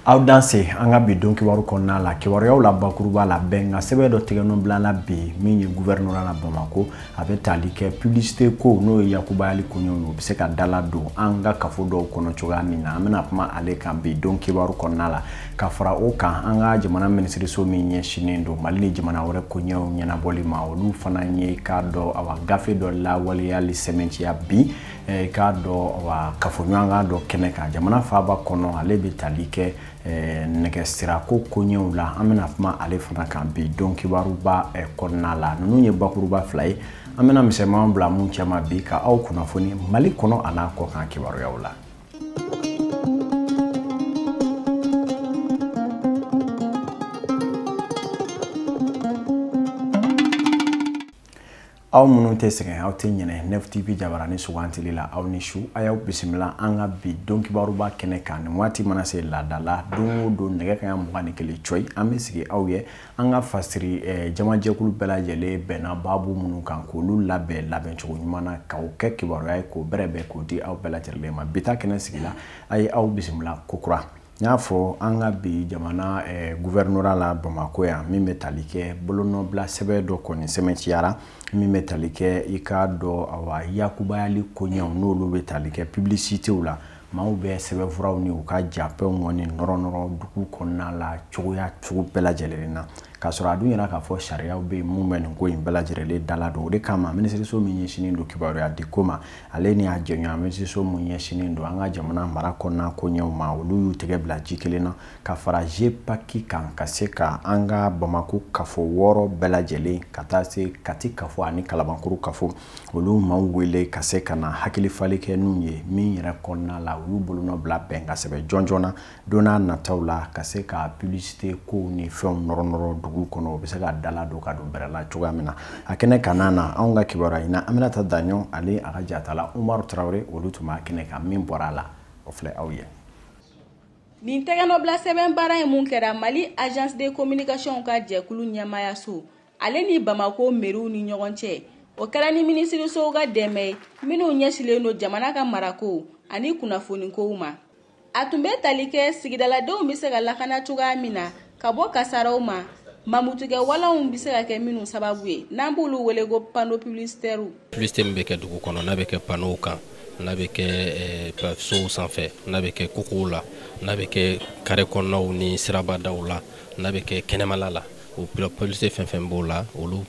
Aw danse an ka bi don kibaru kɔnɔna la, kibaruyaw la bakuruba la bɛn nka sɛbɛn dɔ tigɛnɔ bila la bi min ye gouvernorat la Bamako, a bɛ tali kɛ publicité ko n'o ye yakubayali koɲɛw ye, o bɛ se ka dala don an ka kafo dɔw kɔnɔ cogoya min na. An bɛna kuma ale kan bi don kibaru kɔnɔna la. Ka fara o kan, an ka jamana minisiriso min ɲɛsinnen don Mali ni jamana wɛrɛ koɲɛw ɲɛnabɔli ma, olu fana ye k'a dɔn awa gafe dɔ lawaleyali sɛmɛntiya bi k'a dɔn awa kafoɲɔgɔnkan dɔ kɛnɛ kan jamana faaba kɔnɔ, ale bɛ tali kɛ nɛgɛsirako koɲɛw la. An bɛna kuma ale fana kan bi don kibaruba kɔnɔna la. Ninnu ye bakuruba fila ye an bɛna misɛnmanw bila mun cɛma bi ka aw kunnafoni Mali kɔnɔ a n'a kɔkan kibaruyaw la. Aw minnu tɛ sɛgɛn, aw tɛ ɲinɛ Nef TV jabarani sugantili la, aw ni su, a y'aw bisimila an ka bi don kibaruba kɛnɛ kan. Nin waati mana se laada la, don o don nɛgɛ kanɲɛ 21 cɔyi, an bɛ sigi aw ye an ka fasiri jamajɛkulu bɛɛ lajɛlen bɛnna baabu minnu kan k'olu labɛn labɛncogo ɲuman na k'o kɛ kibaruya ye k'o bɛrɛbɛn k'o di aw bɛɛ lajɛlen ma. Bi ta kɛnɛ sigi la, a ye aw bisimila kokura. N y'a fɔ an ka bi jamana gouvernorat la Bamako yan, min bɛ tali kɛ bolonɔbila sɛbɛn dɔ kɔni sɛmɛntiyara min bɛ tali kɛ i k'a dɔn awa yakubayali koɲɛw n'olu bɛ tali kɛ publicitéw la. Maaw bɛ sɛbɛnfuraw ni u ka japɛnw kɔni nɔrɔ dugu kɔnɔna la cogoya cogo bɛɛ lajɛlen na, k'a sɔrɔ a dun yɛrɛ k'a fɔ sariyaw bɛ yen mun bɛ nin ko in bɛɛ lajɛlen dala don. O de kama minisiriso min ɲɛsinnen don kibaruya di ko ma, ale ni a jɛɲɔgɔn minisiriso mun ɲɛsinnen don an ka jamana mara kɔnɔna koɲɛw ma, olu y'u tɛgɛ bila ji kelen na ka fara GEPAC kan ka se ka an ka Bamako kafo 6 bɛɛ lajɛlen ka taa se Kati kafo ani Kalabankuru kafo, olu maaw wele ka se ka na hakili falen kɛ n'u ye min yɛrɛ kɔnɔna la u y'u bolonɔ bila bɛn ka sɛbɛn jɔnjɔn na don n'a nataw la ka se ka publicité kow ni fɛnw nɔrɔ dugu kɔnɔ, o bɛ se ka dala don ka don bɛrɛ la cogoya min na. A kɛnɛ kanna na anw ka kibaruya ɲina Aminata Daɲɔn ale a ka jatala Umaru Tarawele, olu tun b'a kɛnɛ kan, min bɔra a la o filɛ aw ye. Nin tɛgɛnɔbila sɛbɛn baara in mun kɛra Mali Agence de Communication ka jɛkulu ɲɛmaayaso ale ni Bamako meriw ni ɲɔgɔn cɛ, o kɛra ni minisirisow ka dɛmɛ ye minnu ɲɛsinnen don jamana ka marako ani kunnafonikow ma. A tun bɛ tali kɛ sigidaladenw bɛ se ka lakana cogoya min na ka bɔ kasaraw ma, mamutukɛ walanw bɛ se ka kɛ minnu sababu ye n'an b'olu wele ko panneau publicitaire. Publicité min bɛ kɛ dugu kɔnɔ, n'a bɛ kɛ panneau kan, n'a bɛ kɛ sow sanfɛ, n'a bɛ kɛ kokow la, n'a bɛ kɛ carré kɔnɔnaw ni sirabadaw la, n'a bɛ kɛ kɛnɛmala la, o publicité fɛn fɛn b'o la, olu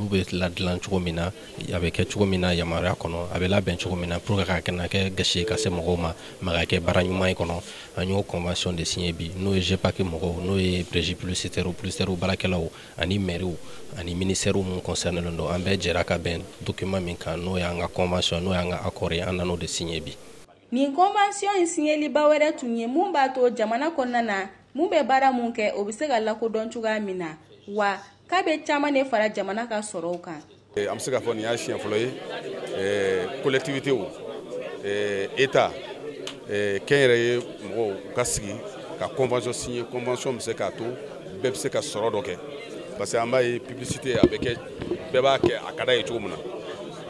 bɛ ladilan cogo min na, a bɛ kɛ cogo min na yamaruya kɔnɔ, a bɛ labɛn cogo min na pour que ka kana kɛ gasi ye ka se mɔgɔw ma, mais ka kɛ baara ɲuman ye kɔnɔ. An y'o convention de signé bi, n'o ye GEPAC mɔgɔw, n'o ye régie publicitaire, publicitaire baarakɛlaw ani maires ani ministères mun concerné don, an bɛɛ jɛra ka bɛn document min kan, n'o y'an ka convention, n'o y'an ka accord ye, an nan'o de signé bi. Nin convention in signeliba wɛrɛ tun ye mun b'a to jamana kɔnɔna na mun bɛ baara mun kɛ o bɛ se ka lakodɔn cogoya min na, wa k'a bɛ caman de fara jamana ka sɔrɔw kan. An bɛ se k'a fɔ nin y'a siɲɛ fɔlɔ ye collectivités, État, kɛnyɛrɛye mɔgɔw u ka sigi ka convention signer. Convention bɛ se k'a to bɛɛ bɛ se ka sɔrɔ dɔ kɛ, parce que an b'a ye publicité a bɛ kɛ, bɛɛ b'a kɛ a ka d'a ye cogo min na.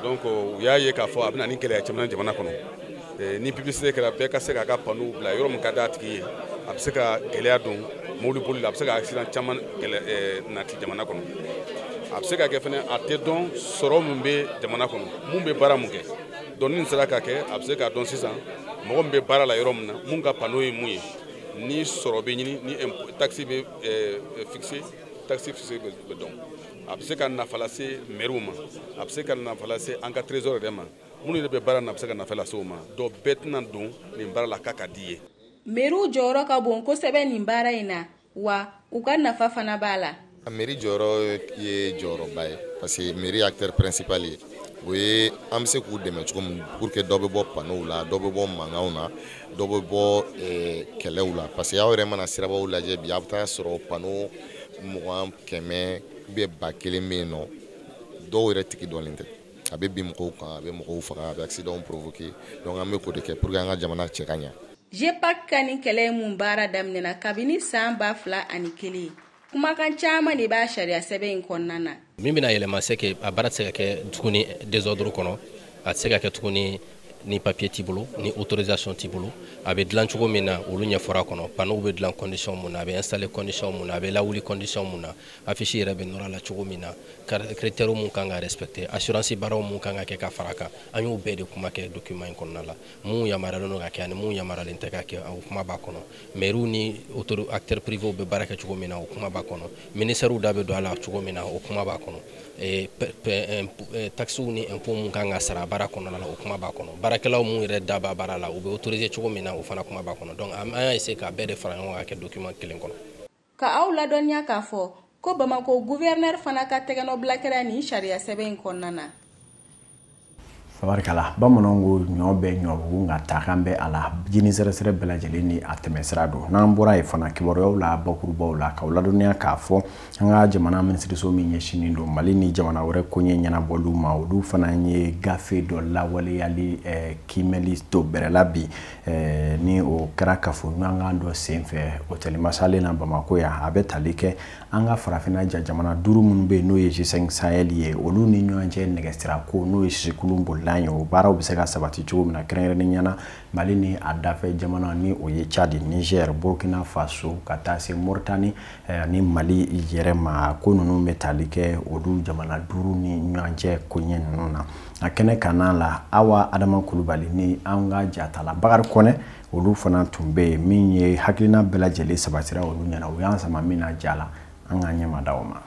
Donc u y'a ye k'a fɔ a bɛ na ni gɛlɛya caman jamana kɔnɔ. Ni publicité kɛra, bɛɛ ka se k'a ka panneau bila yɔrɔ min ka d'a tigi ye, a bɛ se ka gɛlɛya don mobili boli la, a bɛ se ka accident caman nati jamana kɔnɔ. A bɛ se ka kɛ fɛnɛ a tɛ dɔn sɔrɔ min bɛ jamana kɔnɔ, mun bɛ baara mun kɛ. Donc ni nin sera ka kɛ, a bɛ se k'a dɔn sisan mɔgɔ min bɛ baara la yɔrɔ min na, mun ka panneau ye mun ye, ni sɔrɔ bɛ ɲini, ni taxe bɛ fixé, taxe fixé bɛ dɔn. A bɛ se ka nafa lase maires ma, a bɛ se ka nafa lase an ka trésor yɛrɛ ma, minnu yɛrɛ bɛ baara na, a bɛ se ka nafa lase o ma. Donc bɛɛ tɛna don nin baara la k'a ka di ye. Meriw jɔyɔrɔ ka bon kosɛbɛ nin baara in na, wa u ka nafa fana b'a la. Mairie jɔyɔrɔ ye jɔyɔrɔba ye, parce que mairie acteur principal ye. O ye an bɛ se k'u dɛmɛ cogo min pour que dɔ bɛ bɔ panneau la, dɔ bɛ bɔ mankanw na, dɔ bɛ bɔ kɛlɛw la, parce que aw yɛrɛ mana sirabaw lajɛ bi, a bɛ taa sɔrɔ panneau 20, 100 ou bien 1000 bɛ yen nɔ, dɔw yɛrɛ tigi dɔnnen tɛ. A bɛ bin mɔgɔw kan, a bɛ mɔgɔw faga, a bɛ accident provoquer. Donc an bɛ k'o de kɛ pour que an ka jamana cɛ ka ɲɛ. GEPAC ka nin kɛlɛ in mun baara daminɛna kabini san 2001. Kumakan caman de b'a sariya sɛbɛn in kɔnɔna na. Min bɛna yɛlɛma, c'est que a baara tɛ se ka kɛ tuguni désordre kɔnɔ, a tɛ se ka kɛ tuguni Ni papier t'i bolo, ni autorisation t'i bolo, a bɛ dilan cogo min na, olu ɲɛfɔra kɔnɔ. Panneau bɛ dilan condition mun na, a bɛ installer condition mun na, a bɛ lawuli condition mun na, affiche yɛrɛ bɛ nɔrɔ a la cogo min na, critères mun kan ka respecter, assurance baaraw mun kan ka kɛ ka fara a kan, an y'o bɛɛ de kuma kɛ document in kɔnɔna la. Mun yamaruyalen don ka kɛ ani mun yamaruyalen tɛ ka kɛ, o kuma b'a kɔnɔ. Mairie ni auto acteurs privés bɛ baara kɛ cogo min na, o kuma b'a kɔnɔ. Ministère da bɛ don a la cogo min na, o kuma b'a kɔnɔ. Taxes ni impôts mun kan ka sara baara kɔnɔna la, o kuma b'a kɔnɔ. Baarakɛlaw mun yɛrɛ da b'a baara la, u bɛ autoriser cogo min na, o fana kuma b'a kɔnɔ. Donc an y'a essayer k'a bɛɛ de fara ɲɔgɔn kan ka kɛ document kelen kɔnɔ. Ka aw ladɔnniya k'a fɔ ko Bamako gouverneur fana ka tɛgɛnɔbila kɛra nin sariya sɛbɛn in kɔnɔna na. Tabarikala, bamananw ko ɲɔ bɛ ɲɔbugu, nka takan bɛ a la. Jini sɛrɛsɛrɛ bɛɛ lajɛlen ni a tɛmɛsira don. N'an bɔra yen fana, kibaruyaw la bakurubaw la, k'aw ladɔnniya k'a fɔ an ka jamana minisiriso min ɲɛsinnen don Mali ni jamana wɛrɛ koɲɛ ɲɛnabɔliw ma, olu fana ye gafe dɔ lawaleyali kiimɛli to bɛrɛ la bi. Ni o kɛra kafoɲɔgɔnkan dɔ senfɛ hôtel Masalen na Bamako yan, a bɛ tali kɛ an ka farafinna ja jamana 5 minnu bɛ yen, n'o ye G5 Sahel ye, olu ni ɲɔgɔn cɛ nɛgɛsira ko, n'o ye sikulun bolilan ye, o baaraw bɛ se ka sabati cogo min na, kɛrɛnkɛrɛnnenya la Mali ni a dafɛ jamana, ni o ye Tchad, Niger, Burkina Faso, ka taa se Mauritanie ni Mali yɛrɛ ma. Ko ninnu bɛ tali kɛ olu jamana 5 ni ɲɔgɔn cɛ koɲɛ ninnu na. A kɛnɛ kanna la, Awa Adama Kulubali ni an ka jatala Bakari Kɔnɛ, olu fana tun bɛ yen. Min ye hakilina bɛɛ lajɛlen sabatira olu ɲɛna, u y'an sama min na ja la, an k'an ɲɛma da o ma.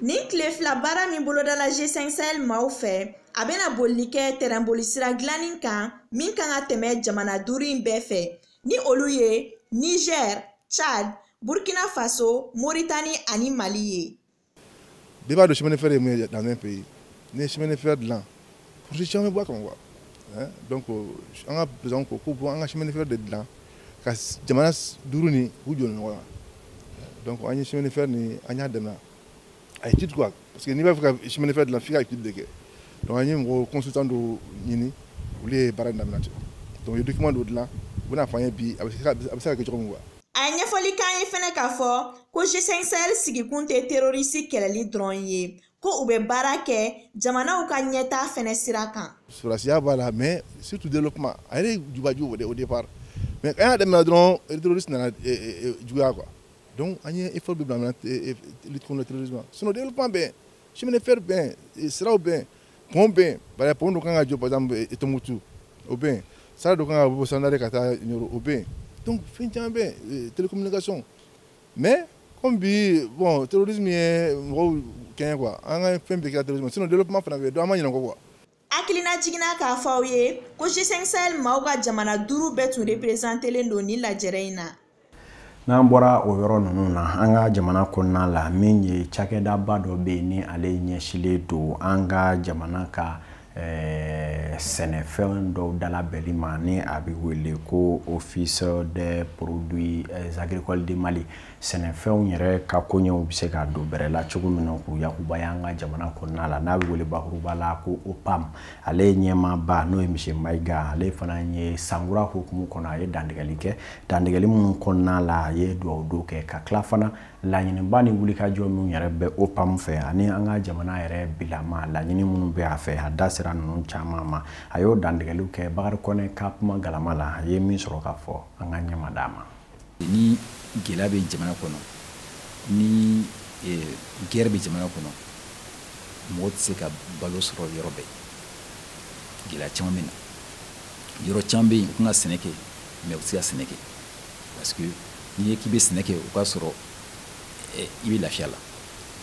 Nin tile fila baara min bolodala G5 Sahel maaw fɛ, a bɛna bolili kɛ tɛrɛnbolisira dilanni kan min kan ka tɛmɛ jamana 5 in bɛɛ fɛ, ni olu ye Niger, Tchad, Burkina Faso, Mauritanie ani Mali ye. Bɛɛ b'a dɔn chemin de fer ye mun ye dans un pays. Ni ye chemin de fer dilan, produit caman bɛ bɔ a kan quoi. Donc an ka président ko ko bon, an ka chemin de fer de dilan ka jamana 5 nin k'u jɔ ɲɔgɔn na. Donc an ye chemin de fer nin, an y'a dɛmɛ a étude quoi, parce que n'i b'a fɛ ka chemin de fer dilan, f'i ka étude de kɛ. Donc an ye mɔgɔ consultant dɔw ɲini, olu ye baara in daminɛ ten. Donc u ye document dɔw dilan, u bɛna fɔ an ye bi a bɛ se ka kɛ cogo min quoi. A ye ɲɛfɔli k'an ye fɛnɛ k'a fɔ ko G5 Sahel sigikun tɛ terroriste kɛlɛli dɔrɔn ye, ko u bɛ baara kɛ jamanaw ka ɲɛtaa fɛnɛ sira kan. Sɔrɔdasiya b'a la, mais surtout développement a yɛrɛ ye jubaju o départ, mais an y'a daminɛ dɔrɔn, terroriste nana juguya quoi. Donc an ye effort bɛ bila lutte contre le terrorisme. Sinon développement bɛ yen, chemin de fer bɛ yen, siraw bɛ yen, pont bɛ yen. Bari pont dɔ kan ka jɔ par exemple Tombouctou, o bɛ yen. Sira dɔ kan ka bɔ Sandare ka taa Ɲoro, o bɛ yen. Donc fɛn caman bɛ yen, télécommunication. Mais comme bi, bon, terrorisme ye mɔgɔw kɛɲɛ quoi, an ka fɛn bɛɛ kɛra terrorisme. Sinon développement fana bɛ yen, donc an ma ɲinɛ o kɔ quoi. Hakilina jiginna k'a fɔ aw ye ko G5 Sahel maaw ka jamana 5 bɛɛ tun représentelen don nin lajɛrɛ in na. N'an bɔra o yɔrɔ ninnu na, an ka jamana kɔnɔna la, min ye cakɛdaba dɔ bɛ yen, ni ale ɲɛsinnen don an ka jamana ka sɛnɛfɛn dɔw dalabɛnli ma, ni a bɛ wele ko Office des produits agricoles du Mali. Sɛnɛfɛnw yɛrɛ ka koɲɛw bɛ se ka don bɛrɛ la cogo min na k'u yakubaya an ka jamana kɔnɔna la, n'a bɛ wele bakuruba la ko OPAM. Ale ɲɛmaaba, n'o ye Monsieur Mayiga, ale fana ye sankura hukumu kɔnɔ, a ye dantigɛli kɛ. Dantigɛli minnu kɔnɔna la, a ye dugawu don kɛ ka tila fana laɲiniba ni wulikajɔ minnu yɛrɛ bɛ OPAM fɛ ani an ka jamana yɛrɛ bilama laɲini minnu bɛ a fɛ, a da sera ninnu caman ma. A y'o dantigɛliw kɛ Bakari Kɔnɛ ka kuma galama la, a ye min sɔrɔ k'a fɔ, an ka ɲɛma d'a ma. Ni gɛlɛya bɛ jamana kɔnɔ, ni guerre bɛ jamana kɔnɔ, mɔgɔ tɛ se ka balo sɔrɔ yɔrɔ bɛɛ. Gɛlɛya caman bɛ na. Yɔrɔ caman bɛ yen, u kan ka sɛnɛ kɛ, mais u tɛ se ka sɛnɛ kɛ, parce que n'i ye k'i bɛ sɛnɛ kɛ, o k'a sɔrɔ i bɛ lafiya la.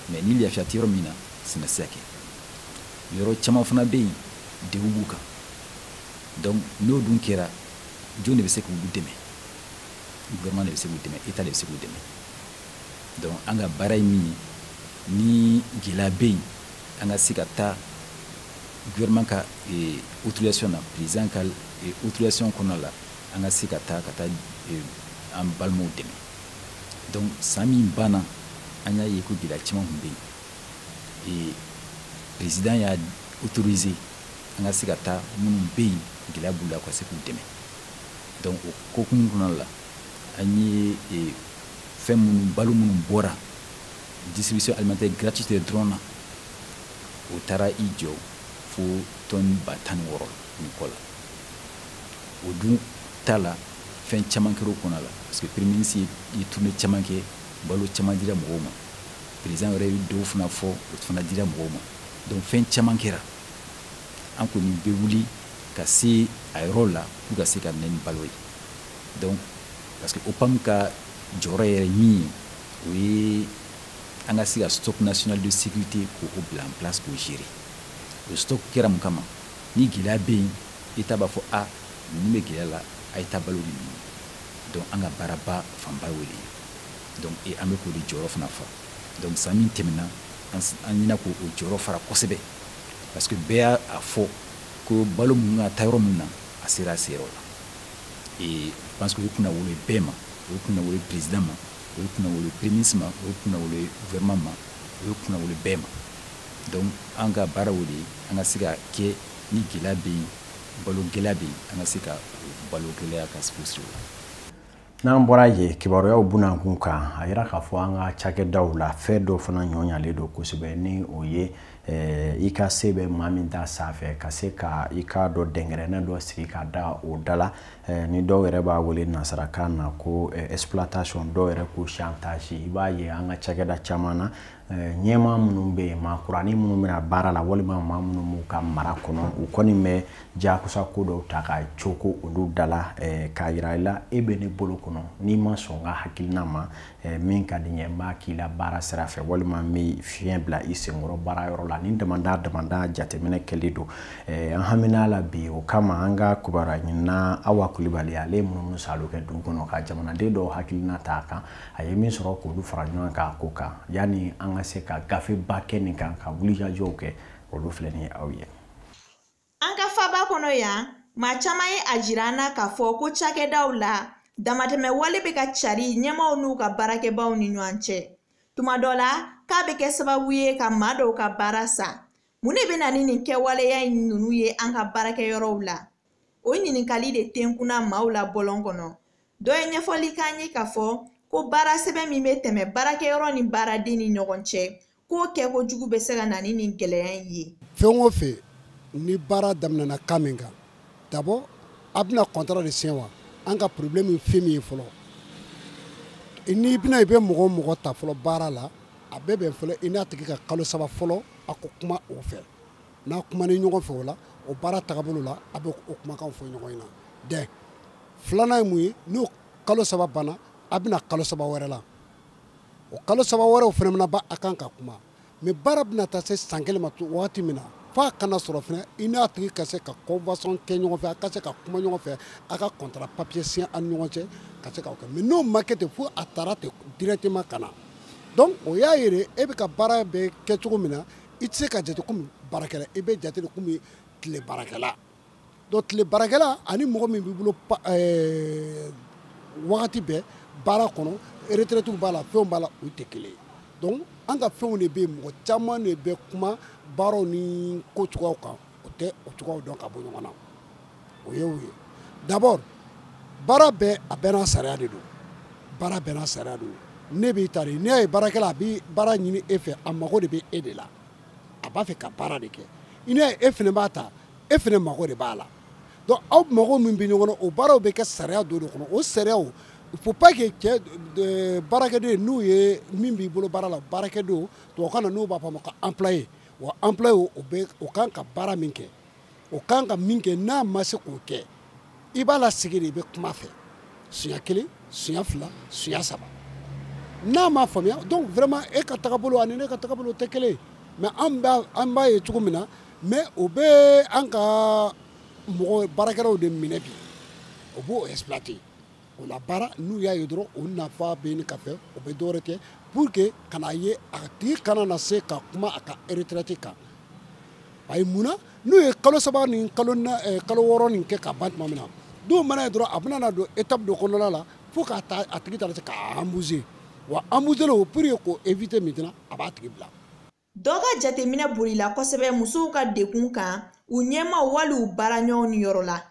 Mais ni lafiya tɛ yɔrɔ min na, sɛnɛ tɛ se ka kɛ. Yɔrɔ caman fana bɛ yen, degun b'u kan. Donc n'o dun kɛra, jɔn de bɛ se k'u dɛmɛ? Gouvernement de bɛ se k'u dɛmɛ, État de bɛ se k'u dɛmɛ. Donc an ka baara ye min ye, ni gɛlɛya bɛ yen, an ka se ka taa gouvernement ka autorisation na, président ka autorisation kɔnɔna la, an ka se ka taa an balimaw dɛmɛ. Donc san min banna, an y'a ye ko gɛlɛya caman tun bɛ yen. Président y'a autorisé an ka se ka taa minnu bɛ yen, gɛlɛya b'u la, ka se k'u dɛmɛ. Donc o hokumu kɔnɔna la, an ye fɛn minnu, balo minnu bɔra distribution alimentaire gratuite dɔrɔn na, o taara i jɔ fo fo tɔni 16,000 ni kɔ la. O dun ta la, fɛn caman kɛra o kɔnɔ la, parce que premier ministre ye tournée caman kɛ, balo caman dira mɔgɔw ma. Président yɛrɛ ye dɔw fana fɔ, o fana dira mɔgɔw ma. Donc fɛn caman kɛra. An kɔni bɛ wuli ka se a yɔrɔ la pour ka se ka minɛ ni balo ye. Donc parce que OPAM ka jɔyɔrɔ yɛrɛ min ye, o ye an ka se ka stock national de sécurité k'o bila en place, k'o gérer. O stock kɛra mun kama? Ni gɛlɛya bɛ yen, État b'a fɔ: a ninnu bɛ gɛlɛya la, a ye taa balo di ninnu. Donc an ka baaraba fanba y'o de ye. Donc et an bɛ k'o de jɔyɔrɔ fana fa. Donc san min tɛmɛna, an ɲina k'o jɔyɔrɔ fara kosɛbɛ, parce que bɛɛ y'a fɔ ko balo mun ka taa yɔrɔ min na, a sera a seyɔrɔ la. Et je pense que o ye kunnawolo ye bɛɛ ma. O ye kunnawolo ye président ma, o ye kunnawolo ye premier ministre ma, o ye kunnawolo ye gouvernement ma, o ye kunnawolo bɛɛ ma. Donc an ka baara o de ye, an ka se ka kɛ ni gɛlɛya bɛ yen, balo gɛlɛya bɛ yen, an ka se ka balo gɛlɛya ka se k'o siri o la. N'an bɔra yen, kibaruyaw bunakun kan, a yira k'a fɔ an ka cakɛdaw la, fɛn dɔ fana ɲɔɲalen don kosɛbɛ, ni o ye i ka se bɛ maa min ta sanfɛ, ka se ka i ka dɔ dɛnkɛrɛnɛ dɔ sigi ka da o da la, ni dɔw yɛrɛ b'a wele nansarakan na ko exploitation, dɔw yɛrɛ ko chantage. I b'a ye an ka cakɛda caman na, ɲɛmaa minnu bɛ yen, maa kuranin minnu bɛna baara la, walima maa minnu b'u ka mara kɔnɔ, u kɔni bɛ jagosa ko dɔw ta ka coko olu da la, k'a yira i la: e bɛ ne bolo kɔnɔ, n'i ma sɔn n ka hakilina ma, min ka di n ye, n b'a k'i la baara sira fɛ, walima n bɛ fiɲɛ bila i senkɔrɔ baara yɔrɔ la. Ni damada damada jateminɛ kɛlen don, an hamina la bi. O kama, an ka kibaruya ɲinina Awa Kulibali, ale ye munumunu salo kɛ dugu kɔnɔ ka jamanaden dɔw hakilina ta a kan. A ye min sɔrɔ, k'olu fara ɲɔgɔn kan ko kan, yanni an ka se ka gafeba kɛ nin kan, ka wulikajɔw kɛ, olu filɛ nin ye aw ye. An ka faba kɔnɔ yan, maa caman ye a jira an na k'a fɔ ko cakɛdaw la, damatɛmɛ wale bɛ ka cari ɲɛmaaw n'u ka baarakɛbaw ni ɲɔgɔn cɛ. Tuma dɔ la, k'a bɛ kɛ sababu ye ka maa dɔw ka baara sa. Mun de bɛ na ni nin kɛwaleya in ninnu ye an ka baarakɛyɔrɔw la? O ɲininkali de tenkunna maaw la bɔlɔn kɔnɔ. Dɔ ye ɲɛfɔli k'an ye k'a fɔ ko baara sɛbɛn min bɛ tɛmɛ baarakɛyɔrɔ ni baaraden ni ɲɔgɔn cɛ, k'o kɛkojugu bɛ se ka na ni nin gɛlɛya in ye. Fɛn o fɛn ni baara daminɛna kan min kan, d'abord a bɛna contrat de signer wa? An ka problème fɛn min ye fɔlɔ, n'i bɛna i bɛ mɔgɔ o mɔgɔ ta fɔlɔ baara la, a bɛɛ bɛn fɔlɔ i n'a tigi ka kalo 3 fɔlɔ, a ko kuma o fɛ. N'a kuma ni ɲɔgɔn fɛ o la, o baara tagabolo la, a bɛ o kumakan fɔ ɲɔgɔn ɲɛna. Dɛ filanan ye mun ye? N'o kalo 3 banna, a bɛna kalo 3 wɛrɛ la. O kalo 3 wɛrɛw fana bɛna ban, a kan ka kuma. Mais baara bɛna taa se san 1 ma waati min na, f'a kana sɔrɔ fana i n'a tigi ka se ka convention kɛ ɲɔgɔn fɛ, a ka se ka kuma ɲɔgɔn fɛ, a ka contrat papier signer an ni ɲɔgɔn cɛ, ka se k'o kɛ. Mais n'o ma kɛ ten, fo a taara ten directement ka na. Donc o y'a ye de, e bɛ ka baara bɛɛ kɛ cogo min na, i tɛ se ka jate komi baarakɛla, i bɛ jate de komi tile baarakɛla. Donc tile baarakɛla ani mɔgɔ min b'i bolo wagati bɛɛ baara kɔnɔ, retraite b'a la, fɛnw b'a la, o tɛ kelen ye. Donc an ka fɛnw de bɛ yen, mɔgɔ caman de bɛ kuma baaraw ni ko cogoyaw kan, o tɛ o cogoyaw dɔn ka bɔ ɲɔgɔn na. O ye o ye. D'abord baara bɛɛ, a bɛɛ n'a sariya de don. Baara bɛɛ n'a sariya don. Ne b'i ta de, n'i y'a ye baarakɛla a bɛ baara ɲini e fɛ, a mago de bɛ e de la, a b'a fɛ ka baara de kɛ. I n'a ye e fana b'a ta, e fana mago de b'a la. Donc aw mago min bɛ ɲɔgɔn na, o baaraw bɛ kɛ sariya dɔ de kɔnɔ. O sariyaw, il faut pas que cɛ baarakɛden n'u ye min b'i bolo baara la, baarakɛdenw tubabukan na n'u b'a fɔ a ma ko employé, wa employé o bɛ o kan ka baara min kɛ, o kan ka min kɛ, n'a ma se k'o kɛ, i b'a lasigi de, i bɛ kuma fɛ siɲɛ 1, siɲɛ 2, siɲɛ 3. N'a ma faamuya, donc vraiment e ka tagabolo ani ne ka tagabolo tɛ kelen ye. Mais an b'a ye cogo min na, mais o bɛ an ka mɔgɔ baarakɛlaw de minɛ bi, o b'o exploiter. O la baara n'u y'a ye dɔrɔn, o nafa bɛ ɲini ka fɛ, o bɛ dɔwɛrɛ kɛ pour que ka n'a ye a tigi kana na se ka kuma a ka retraite kan. Ayi, mun na? N'u ye kalo 3 ni kalo 6 nin kɛ ka ban tuma min na, dɔw mana ye dɔrɔn, a bɛna na don étape dɔ kɔnɔna la fo ka taa a tigi taara se k'a embaucher. Wa embaucher o, pour que k'o éviter maintenant, a b'a tigi bila. Dɔ ka jateminɛ bolila kosɛbɛ musow ka dekun kan u ɲɛmaw wali u baaraɲɔgɔnw ni yɔrɔ la,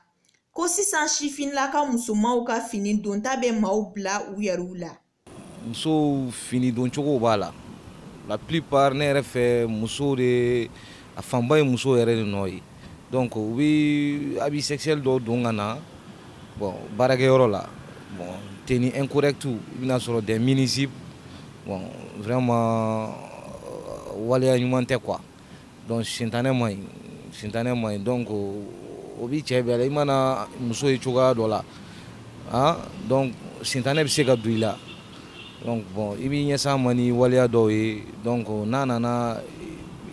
ko sisan sifinnaka musomanw ka fini donta bɛ maaw bila u yɛrɛw la. Musow fini doncogo b'a la, la plupart ne yɛrɛ fɛ, musow de A fanba ye musow yɛrɛ de nɔ ye. Donc u bɛ habit sexuel dɔw don ka na, bon, baarakɛyɔrɔ la, bon, tenue incorrecte, i bɛna sɔrɔ des mini-jupes. Bon, vraiment, waleya ɲuman tɛ quoi. Donc sentanɛ man ɲi, sentanɛ man ɲi. Donc o bi cɛ bɛɛ la, i mana muso ye cogoya dɔ la, ah, donc sentanɛ bɛ se ka don i la. Donc bon, i b'i ɲɛsin a ma ni waleya dɔw ye. Donc n'a nana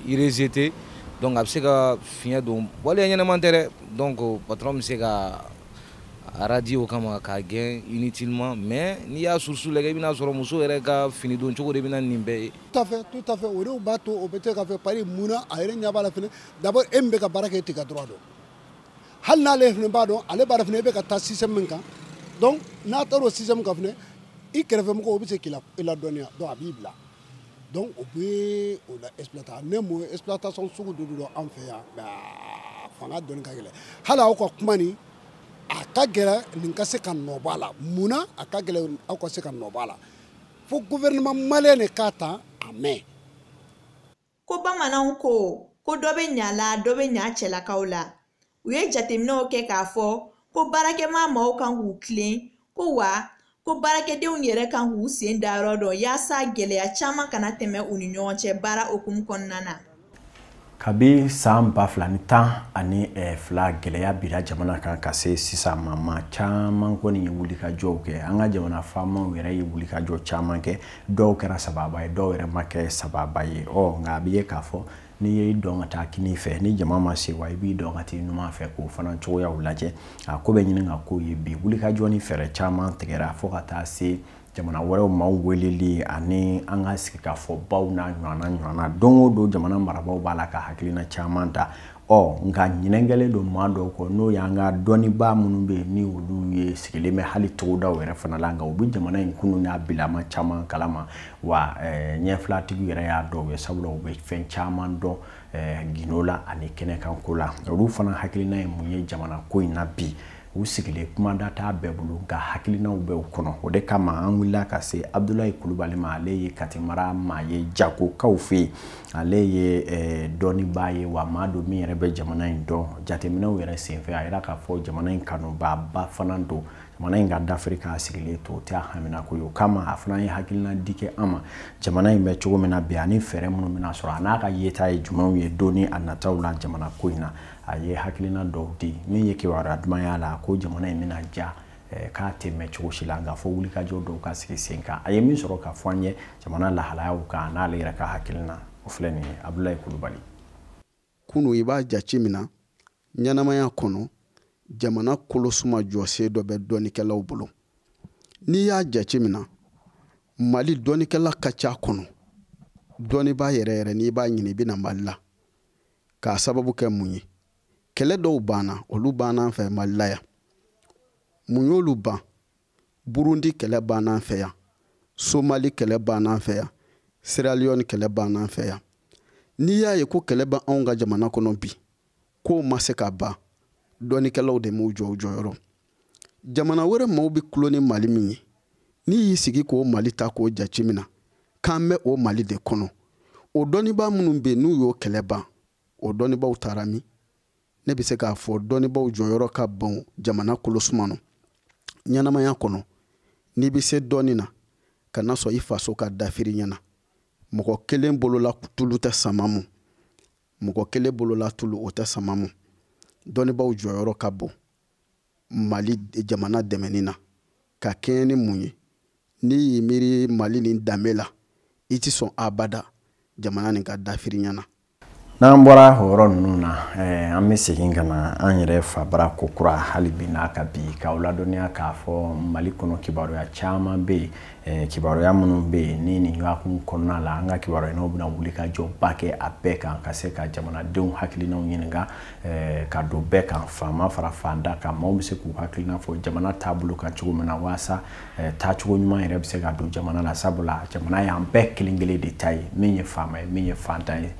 i rejeter, donc a bɛ se ka fiɲɛ don. Waleya ɲɛnɛman tɛ dɛ. Donc patron bɛ se ka a radier o kama k'a gɛn inutilement. Mais n'i y'a source lajɛ, i bɛna sɔrɔ muso yɛrɛ ka fini don cogo de bɛ na nin bɛɛ ye. Tout à fait, tout à fait. O de b'a to o bɛ se ka fɛ pari mun na, a yɛrɛ ɲɛ b'a la fɛnɛ. D'abord, e min bɛ ka baara kɛ, e t'i ka droit dɔn. Hali n'ale fɛnɛ b'a dɔn, ale b'a dɔn fɛnɛ e bɛ ka taa système min kan. Donc n'a taara o système kan fɛnɛ, i kɛrɛfɛmɔgɔw, o bɛ se k'i ladɔnniya. Donc a b'i bila. Donc o bɛ o la exploiter. Ne mun exploitation sugu dɔ don an fɛ yan, mais a fanga dɔɔni ka gɛlɛn. Hali aw ka kuma nin, a ka gɛlɛn nin ka se ka nɔ bɔ a la. Munna a ka gɛlɛn aw ka se ka nɔ bɔ a la? Fo gouvernement malien de k'a ta a mɛn. Ko bamananw ko ko dɔ bɛ ɲa la, dɔ bɛ ɲa cɛlakaw la. U ye jateminɛw kɛ k'a fɔ ko baarakɛmaa maaw kan k'u tilen, ko wa ko baarakɛdenw yɛrɛ kan k'u sen da yɔrɔ dɔn yaasa gɛlɛya caman kana tɛmɛ u ni ɲɔgɔn cɛ baara hukumu kɔnɔna na. Kabi san 2012, gɛlɛya bira jamana kan ka se sisan ma, maa caman kɔni ye wulikajɔw kɛ. An ka jamana faamaw yɛrɛ ye wulikajɔ caman kɛ. Dɔw kɛra sababa ye, dɔw yɛrɛ ma kɛ sababa ye. Ɔ nka a bɛ ye k'a fɔ n'i y'i dɔn ka taa kini fɛ, ni jama ma se wa, i b'i dɔn ka taa numan fɛ k'o fana cogoyaw lajɛ. A ko bɛ ɲini ka k'o ye bi. Wulikajɔ ni fɛɛrɛ caman tigɛra fo ka taa se jamana wɛrɛw maaw weleli ani an ka sigikafɔbaw n'a ɲɔgɔnna ɲɔgɔnna. Don o don, jamana marabaaw b'a la ka hakilina caman ta. Ɔ nka ɲinɛ kɛlen don maa dɔw kɔ, n'o y'an ka dɔnnibaa minnu bɛ yen, ni olu ye sigilen bɛ hali togodaw yɛrɛ fana la, nka u bɛ jamana in kunun n'a bilama caman kalama. Wa ɲɛfilatigi yɛrɛ y'a dɔw ye, sabula u bɛ fɛn caman dɔn gindo la ani kɛnɛkanko la. Olu fana hakilina ye mun ye jamana ko in na bi? U sigilen, kumada t'a bɛɛ bolo, nka hakilinaw bɛ u kɔnɔ. O de kama an wulila ka se Abudulayi Kulubali ma. Ale ye Kati mara maa ye, jagokaw fɛ yen. Ale ye dɔnnibaa ye, wa maa don min yɛrɛ bɛ jamana in dɔn. Jateminɛw yɛrɛ senfɛ, a yira k'a fɔ jamana in kanubaaba fana don. Jamana in ka dafiri k'a sigilen to, o tɛ a haminako ye. O kama a fana ye hakilina di kɛ an ma, jamana in bɛ cogo min na bi, ani fɛɛrɛ minnu bɛna sɔrɔ, a n'a ka yeta ye jumɛnw ye don ni a nataw la jamana ko in na. A ye hakilina dɔw di min ye kibaruya duman y'a la, ko jamana in bɛna ja k'a tɛ mɛn cogo si la, nka fo wulikajɔ dɔw ka sigi sen kan. A ye min sɔrɔ ka fɔ an ye jamana lahalayaw kan, n'ale yɛrɛ ka hakilina, o filɛ nin ye. Abudulayi Kulubali. Kunu, i b'a jate minɛ, ɲɛnamaya kɔnɔ, jamana kolosuma jɔsen dɔ bɛ dɔnnikɛlaw bolo. N'i y'a jate minɛ, Mali dɔnnikɛla ka ca kɔnɔ. Dɔnnibaa yɛrɛ yɛrɛ, n'i b'a ɲini, i bɛ na Mali la. K'a sababu kɛ mun ye? Kɛlɛ dɔw banna, olu banna an fɛ Mali la yan. Mun y'olu ban? Burundi kɛlɛ banna an fɛ yan, Somali kɛlɛ banna an fɛ yan, Sierra Leone kɛlɛ banna an fɛ yan. N'i y'a ye ko kɛlɛ bɛ anw ka jamana kɔnɔ bi, k'o ma se ka ban, dɔnnikɛlaw de m'u jɔ u jɔyɔrɔ. Jamana wɛrɛ maaw bɛ kulo ni Mali min ye, n'i y'i sigi k'o Mali ta k'o jate minɛ, k'an bɛ o Mali de kɔnɔ, o dɔnnibaa minnu bɛ yen n'u y'o kɛlɛ ban, o dɔnnibaaw taara min? Ne bɛ se k'a fɔ dɔnnibaaw jɔyɔrɔ ka bon jamana kolosuma nɔ ɲɛnamaya kɔnɔ. N'i bɛ se dɔnni na, kana sɔn i faso ka dafiri ɲɛna. Mɔgɔ kelen bolola tulu tɛ sama mu, mɔgɔ kelen bolola tulu o tɛ sama mu. Dɔnnibaaw jɔyɔrɔ ka bon Mali jamana dɛmɛni na ka kɛɲɛ ni mun ye? N'i y'i miiri Mali ni danbe la, i ti sɔn abada jamana nin ka dafiri ɲɛna. N'an bɔra o yɔrɔ ninnu na, an bɛ segin ka na an yɛrɛ fabara ko kura hali bi n'a ka bi k'aw ladɔnniya k'a fɔ Mali kɔnɔ kibaruya caman bɛ yen, kibaruya minnu bɛ yen ni nin ɲɔgɔn kɔnɔna la, an ka kibaruyaw bɛna wuli ka jɔba kɛ a bɛɛ kan, ka se ka jamanadenw hakilinaw ɲininka, ka don bɛɛ kan, faama fara fanda kan. Maaw bɛ se k'u hakilina fɔ jamana taabolo kan cogo min na, walasa taacogo ɲuman yɛrɛ bɛ se ka don jamana la. Sabula jamana y'an bɛɛ kelen kelen de ta ye, min ye faama ye, min ye fantan ye,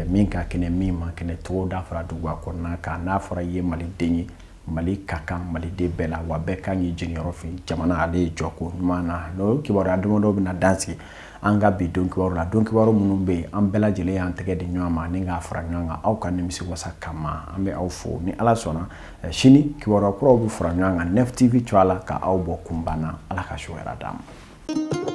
min ka kɛnɛ, min ma kɛnɛ, togoda fara duguba kɔnɔna kan. N'a fɔra i ye maliden ye, Mali ka kan maliden bɛɛ la, wa bɛɛ kan k'i jeniyɔrɔ fin jamana ale ye jɔko ɲuman na. N'o kibaruya damadɔ bɛna dan sigi An ka bi don kibaru la, don kibaru minnu bɛ yen, an bɛɛ lajɛlen y'an tɛgɛ di ɲɔgɔn ma ni k'a fara ɲɔgɔn kan aw ka nimisi wasa kama. An bɛ aw fo. Ni Ala sɔnna, sini kibaruya kuraw bɛ fara ɲɔgɔn kan Nef TV cogoya la ka aw bɔ kunban na. Ala ka su hɛrɛ d'an ma.